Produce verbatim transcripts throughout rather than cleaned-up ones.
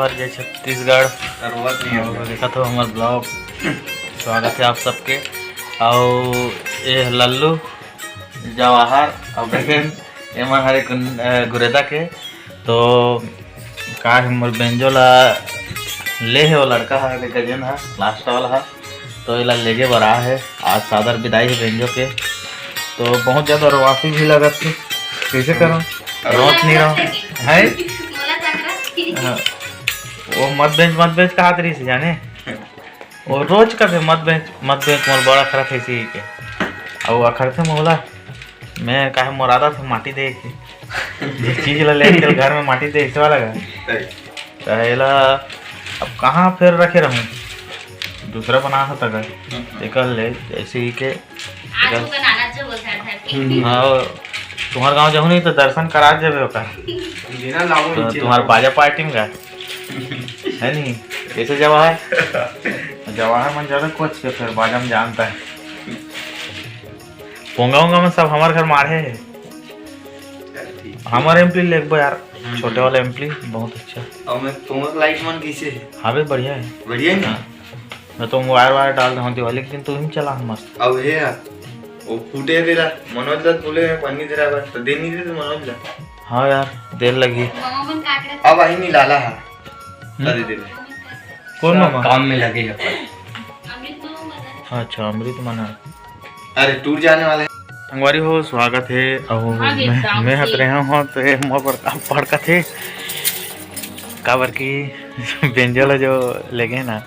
जय छत्तीसगढ़। जरूरत नहीं है। और देखत हो हमर vlog। स्वागत है आप सबके। और ये लल्लू जवाहर, और देखें, ये मन हरे कुन-, अ, गुरेदा के। तो का है, मोर बेंजो ला ले है वो लड़का है, गजेंद्र है, last वाला है। तो एला लेगे बर आ है, आज सादर बिदाई है बेंजो के। तो बहुत ज्यादा रोवासी भी लगत है, कैसे करो, रोत नहीं रहो है। हाँ, वो मत बेच, मत बेच कहा तरी से जाने, वो रोज का से मत बेच, मत बेच, मोर बड़ा खरा थे इसी के। अब वो अखरते मोला, मैं काहे मोर आदत है माटी दे के, जिस चीज ला लेके चल घर में माटी दे, ऐसे वाला का। तो एला अब कहाँ फिर रखे रहूँ, दूसरा बना हो तक एकर ले, ऐसे ही के। आज ओकर नाना जो बोलता था कि हाँ, तुम्हार गाँव जाहूँ नहीं तो दर्शन करा देवे ओकर। बिना लाओ तो नीचे तुम्हार लाओ। बाजा पार्टी में का है नहीं, कैसे जवाहर, जवाहर मन ज्यादा कोच के फिर बाजा में जानता है। पोंगा उंगा में सब हमार घर मारे है। चल ठीक। हमार एम्पली लेगबो यार, हम्म। छोटे वाला एम्पली बहुत अच्छा। और मैं तुम्हार लाइट मन कैसे है? हाँ बे, बढ़िया है। बढ़िया है ना? हाँ। मैं तो वायर वायर डाल रहा हूँ, दिवाली के दिन तू ही चला हम मस्त। अब हे यार, वो फूटे तेरा मनोज ला बोले मैं पानी दे रहा बस, तो दे नहीं दे तो मनोज ला। हाँ यार, देर लगी। मामा मन का करत अब आई नहीं लाला है। हम्म। अरे दे दे। कौन सब मामा? काम में लगे हैं अपन। अमृत मामा मन। अच्छा, अमृत मामा। अरे टूर जाने वाले हैं। संगवारी हो, स्वागत है। अहो, हाँ, मैं, एकदम मैं हत से। रहे हो तो ये मोर पर काम पड़का थे। काबर की बेंजो ला जो लेगे ना,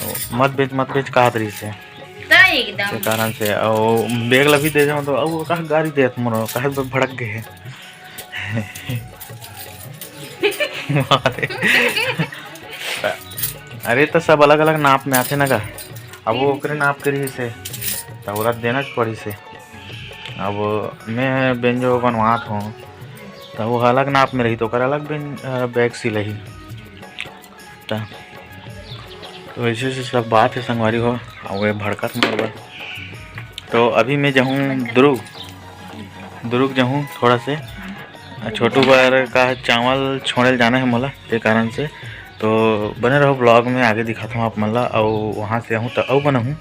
वो मत बेच, मत बेच कहत रही से। तो एकदम। से कारण से, और बैग ला भी दे जाओ तो, अब वो कहा गाड़ी देत मोर, कहा भड़क गए। अरे। अरे, तो सब अलग-अलग नाप में आथे ना गा। अब वो ओकरे नाप के रही से, तो ओला देना च पड़ी से। अब मैं बेंजो बनवात हूँ, तो वो अलग नाप में रही, तो ओकर अलग बें-, अ, बैग सिलही। त तो ऐसे से सब बात है संगवारी हो, और वे भड़कत में बा। तो अभी मैं जाहूँ दुर्ग, दुर्ग जाहूँ थोड़ा से। आ, छोटू बर का चावल छोड़े ल जाना है मोला, ते कारण से। तो बने रहो vlog में, आगे दिखाता हूँ आप मन ला। और वहाँ से आहूँ तो अउ बनाहूँ।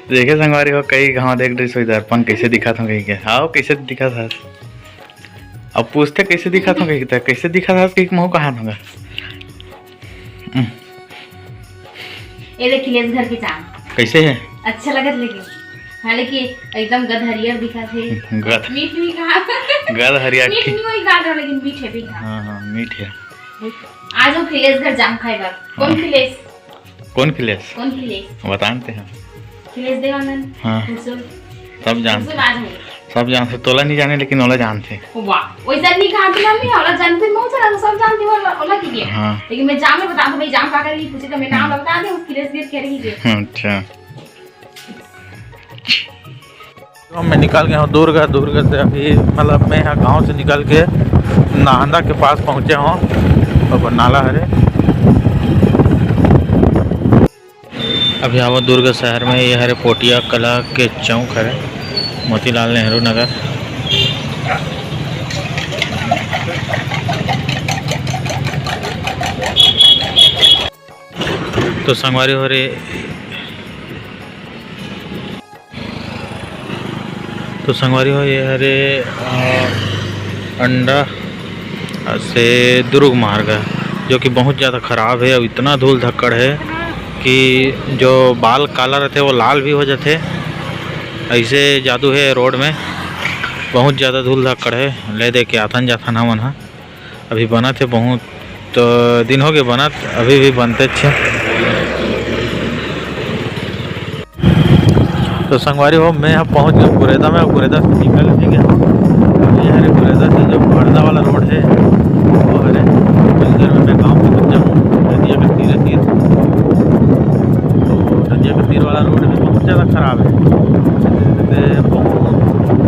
देखे संगवारी हो, कई घाव देख डरिस होही दर्पण, कैसे दिखत हो कही के। आओ, कैसे दिखत हस? अब पूछते, "कैसे दिखत हो?" कही के, "कैसे दिखत हस?" कही के महू कहा था। हम्म। ये देख, खिलेश घर के चाम। कैसे है? अच्छा लगत लेकिन, हाँ, लेकिन एकदम गद हरियर दिखत हे। गद। मीठ मीठ कहा। गद हरियर मीठ ठीक। नहीं वही गाल रहा, लेकिन मीठ है भी, हाँ। हाँ, हाँ, मीठ है। आज वो खिलेश घर जाम खाए बर। कौन हाँ। खिलेश? कौन खिलेश? कौन खिलेश? बताते हैं। खिलेश देवानंद, हाँ। खुशबू। सब जानते। खुशबू राज है। सब जानते, तोला नहीं जाने, लेकिन ओला जानते। वाह, वैसा नहीं कहा कि मम्मी, ओला जानते, मैं चला, सब जानते, ओला, ओला की है। हाँ। लेकिन मैं जाम में बता दूं, भाई, जाम का करेगी, पूछे तो मैं नाम हम्म। बता दे, उस खिलेश गिर करेगी ये। अच्छा। तो मैं निकल गया हूँ दुर्ग। दुर्ग से अभी, मतलब, मैं यहाँ गांव से निकल के नाहंदा के पास पहुँचे हूँ, और नाला हरे। अभी आवत दुर्ग शहर में, ये हरे पोटिया कला के चौक हरे, मोतीलाल नेहरू नगर। तो संगवारी हो रे, तो संगवारी हो, ये हरे, अ, अंडा से दुर्ग मार्ग है, जो कि बहुत ज़्यादा ख़राब है। अब इतना धूल धक्कड़ है कि जो बाल काला रहते, वो लाल भी हो जाते। ऐसे जादू है रोड में, बहुत ज़्यादा धूल धक्कड़ है। ले दे के आथन जाथन हमन ह। अभी बनत हे, बहुत दिन हो गए बनत, अभी भी बनते अच्छे। तो संगवारी हो, मैं यहाँ पहुँच गया गुरेदा में, गुरेदा से निकल भी गया। अभी यहाँ गुरेदा से जो बड़दा वाला रोड है, वो हरे, कुछ देर में मैं गाँव पहुँच जाऊँ, नदिया के तीरे तीर। तो नदिया के तीर वाला रोड भी बहुत ज़्यादा खराब है, बहुत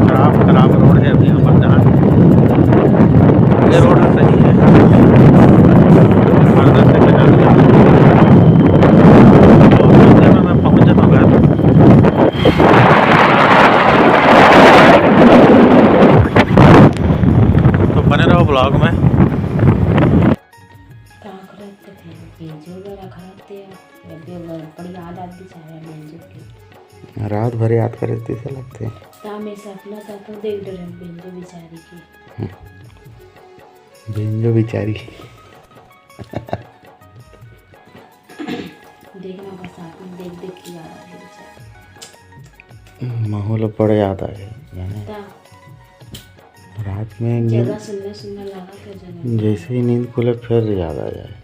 खराब, खराब रोड है अभी हमर जहाँ। ये रोड सही है। हरदर से कटा दिया। तो कुछ देर में मैं पहुँच जाता हूँ घर। तो बने रहो ब्लॉग में। का करत थे, बेंजो बर रखा रहते हैं। अभी वो बड़ी याद आती बेचारा बेंजो की। रात भर याद करे जैसे लगते हैं। ता मैं सपना सा तो देख डरे बेंजो बेचारी की। हम्म। बेंजो बेचारी। देखना बरसात में देख देख के याद आ गई बेचारी। महू ला बड़ याद आ गई, जाने। ता रात में नींद, जगह सुन्ना सुन्ना लगा तो जगह। जैसे ही नींद खुले, फिर याद आ जाए।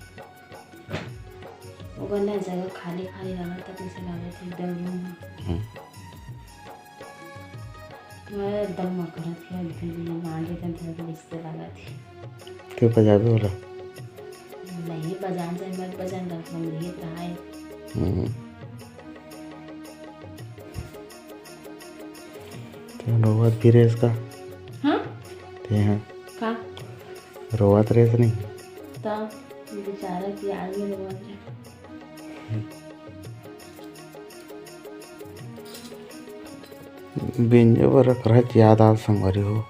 ओकर ना जगह खाली खाली लगा था, कैसे लगा था एकदम रूम। हम्म। मैं एकदम मकरत है, अभी भी मान लेते हैं, थोड़ा रिश्ते लगा थी। क्यों बजाबे बोला? नहीं, बजान जाए, मत बजान, रख, हम ये रहा है। हम्म। ते रोवत भी रेस का? हाँ? ते हाँ। का? रोवत रेस नहीं? तब बेचारा की याद में रोवत रहे। बेंजो बर रख रहे याद आज संगवारी हो।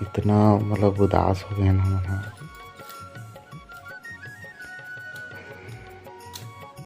इतना मतलब उदास हो गए ना हमन ह।